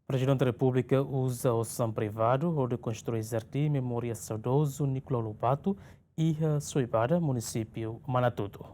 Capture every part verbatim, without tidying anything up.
Prezidente Repúblika uza osan privadu hodi konstrui jardín memória saudozu Nicolau Lobato iha Soibada, munisípiu Manatuto.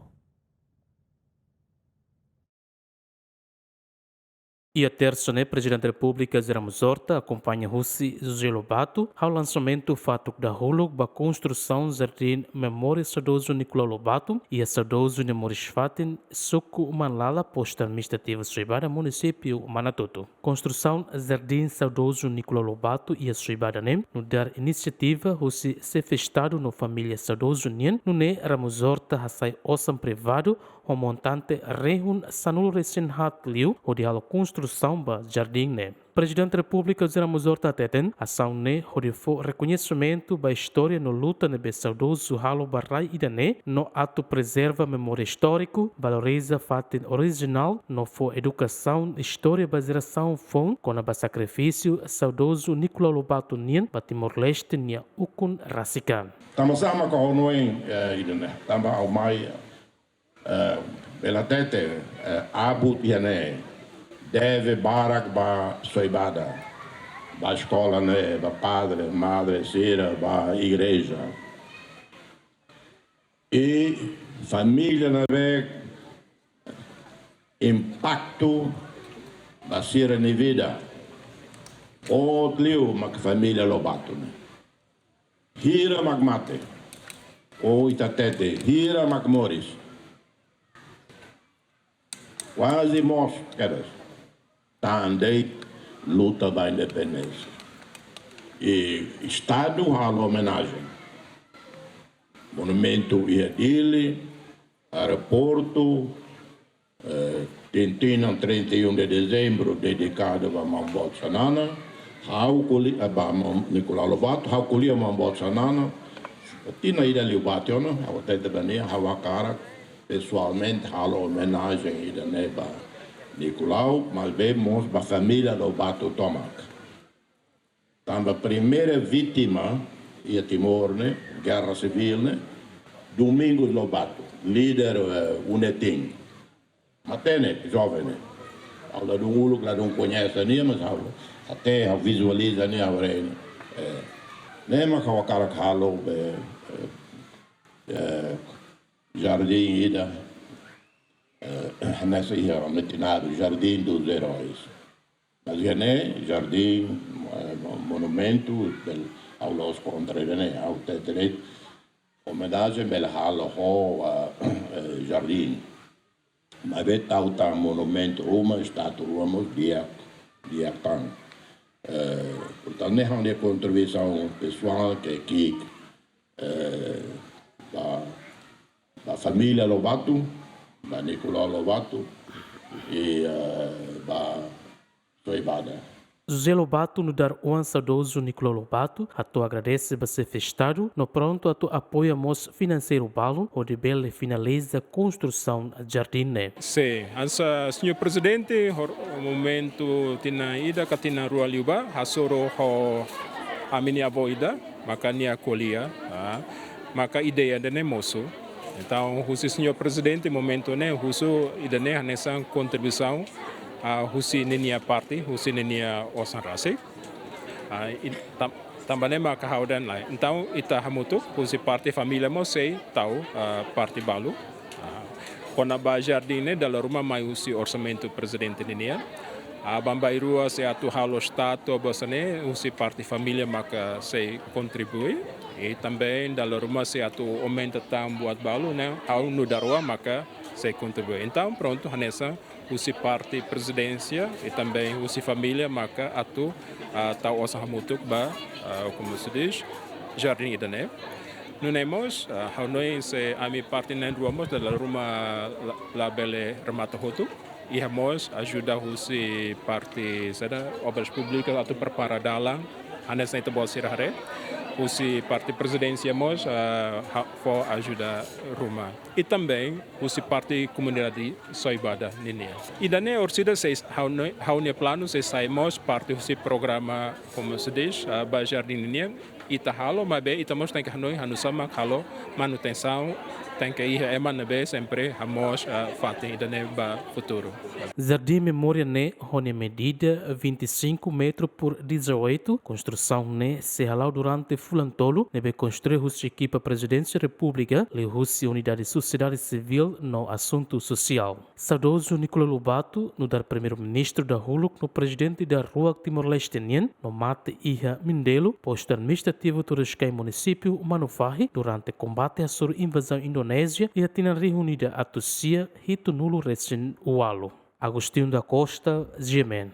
Iha tersa ne'e, Prezidente Repúblika José Ramos Horta akompaña husi José Lobato halo lansamentu fatuk dahuluk ba konstrusaun jardín memória saudozu Nicolau Lobato iha saudozu nia moris-fatin, suku Manlala, postu administrativu Soibada, munisípiu Manatuto. Konstrusaun jardín saudozu Nicolau Lobato iha Soibada ne'e nu'udar inisiativa husi Xefe Estadu no família saudozu nian, nune'e Ramos Horta hasai osan privadu ho montante rihun sanulu-resin-haat liu hodi halo konstrusaun ba jardín ne'e. Prezidente Repúblika José Ramos Horta hateten, asaun ne'e hodi fó rekoñesimentu ba istória no luta ne'ebé saudozu halo ba rai ida-ne'e, no atu prezerva memória istóriku, valoriza fatin orijinál, no fó edukasaun istória ba jerasaun foun kona-ba sakrifísiu saudozu Nicolau Lobato nian ba Timor-Leste nia ukun rasik an. Tanba sá mak ha'u hanoin, eh, ida-ne'e? Tanba ha'u mai, eh, bele hatete, eh, abut iha ne'e deve barak ba Soibada, ba eskola ne'e, ba padre, madre sira, ba igreja. I família ne'ebé impaktu ba sira-nia vida boot liu mak família Lobato ne'e. Hira mak mate, ou ita hatete, hira mak moris. Kuaze moos kedas. Tan de'it luta ba independénsia. I Estadu halo omenajen. Monumentu iha Dili, aeroportu, eh, tinan trinta e um de dezembro dedikadu ba Maun Boot Xanana, ha'u ko'alia, eh, ba Maun Nicolau Lobato, ha'u ko'alia Maun Boot Xanana, tinan ida liubá tiha ona, ha'u hatete ba nia, ha'u hakarak pesoalmente halo omenajen ida-ne'e ba Nicolau, maibé mós ba família Lobato tomak. Tanba primeira vítima iha Timor ne'e, gerra sivíl ne'e, Domingos Lobato, líder, eh, UNETIM. Matenek, joven ne'e. Ha'u ladún uluk, ladún koñese nia, mas ha'u, até ha'u vizualiza nia, ha'u haree nia. Eh, ne'e mak ha'u hakarak halo, eh, eh, eh, jardín ida, eh, hanesan iha Metinado, Jardín dos Heróis. Mas iha ne'e, jardín, eh, mo-, monumentu, bele, ha'u la'ós kontra ida-ne'e, ha'u hatete de'it, omenajen bele halo ho, eh, eh, jardín. Maibé tau tan monumentu ruma, estátua ruma mós di'ak, di'ak tan. Eh, portantu, ne'e ha'u-nia kontribuisaun pesoál ke ki'ik, eh, ba, ba família Lobato, ba Nicolau Lobato, i, eh, ba Soibada. José Lobato, nu'udar oan saudozu Nicolau Lobato, hato'o agradese ba Xefe Estadu, no prontu atu apoia mós finanseiru balu, hodi bele finaliza konstrusaun jardín ne'e. Sin, hanesan Señór Prezidente, hor-, momentu tinan ida ka tinan rua liubá, hasoru ho ami-nia avó ida, maka nia ko'alia, ah, maka ideia ida-ne'e mosu. Entaun, husi Señór Prezidente, momentu ne'e, husu ida-ne'e hanesan kontribuisaun, ah, husi ninia parte, husi ninia osan rasik. Ah, i-, tan-, tanba ne'e maka ha'u dehan lai. Entaun, ita hamutuk, husi parte família mós sei tau, ah, parte balu. Ah, kona-ba jardín ne'e dala ruma mai husi orsamentu Prezidente ninian. Ah, baibain rua sei atu halo estátua, buat sira-ne'e husi parte família maka sei kontribui. I também dala ruma sei atu aumenta tan buat balu ne'e, ha'u nu'udar oan maka sei kontribui. Entaun, prontu, hanesan husi parte Prezidénsia i também husi família maka atu, ah, tau osan hamutuk ba, ah, como se diz, jardín ida-ne'e. Nune'e mós, ah, ha'u hanoin se ami parte na'in-rua mós dala ruma la, labele remata hotu. Iha mós ajuda husi parte saida, Obras Públikas atu prepara dalan, hanesan ita-boot sira haree. Husi parte Prezidénsia mós, ah, ha-, fó ajuda ruma. I também husi parte komunidade Soibada ninian. Ida-ne'e orsida sei ha'u-nia, ha'u-nia planu sei sai mós parte husi programa, como se diz, ah, ba jardín ninian. Ita halo, maibé ita mós tenke hanoin, halo sama, halo manutensaun, tenke iha ema ne'ebé sempre hamoos fatin ida-ne'e ba futuru. Jardín Memória ne'e ho nia medida vinte e cinco metros por dezoito, konstrusaun ne'e sei hala'o durante fulan tolu, ne'ebé konstrui husi ekipa Prezidénsia Repúblika, liuhusi unidade Sosiedade Sivíl no Asuntu Sosiál. Saudozu Nicolau Lobato, nu'udar Primeiru-Ministru dahuluk no Prezidente da-ruak Timor-Leste nian, no mate iha Mindelo, postu administrativu Torres Kai, munisípiu Manufahi, durante kombate hasoru invazaun Indonézia iha tinan rihun ida atus sia hitunulu resin ualu. Agostinho da Costa, G M N.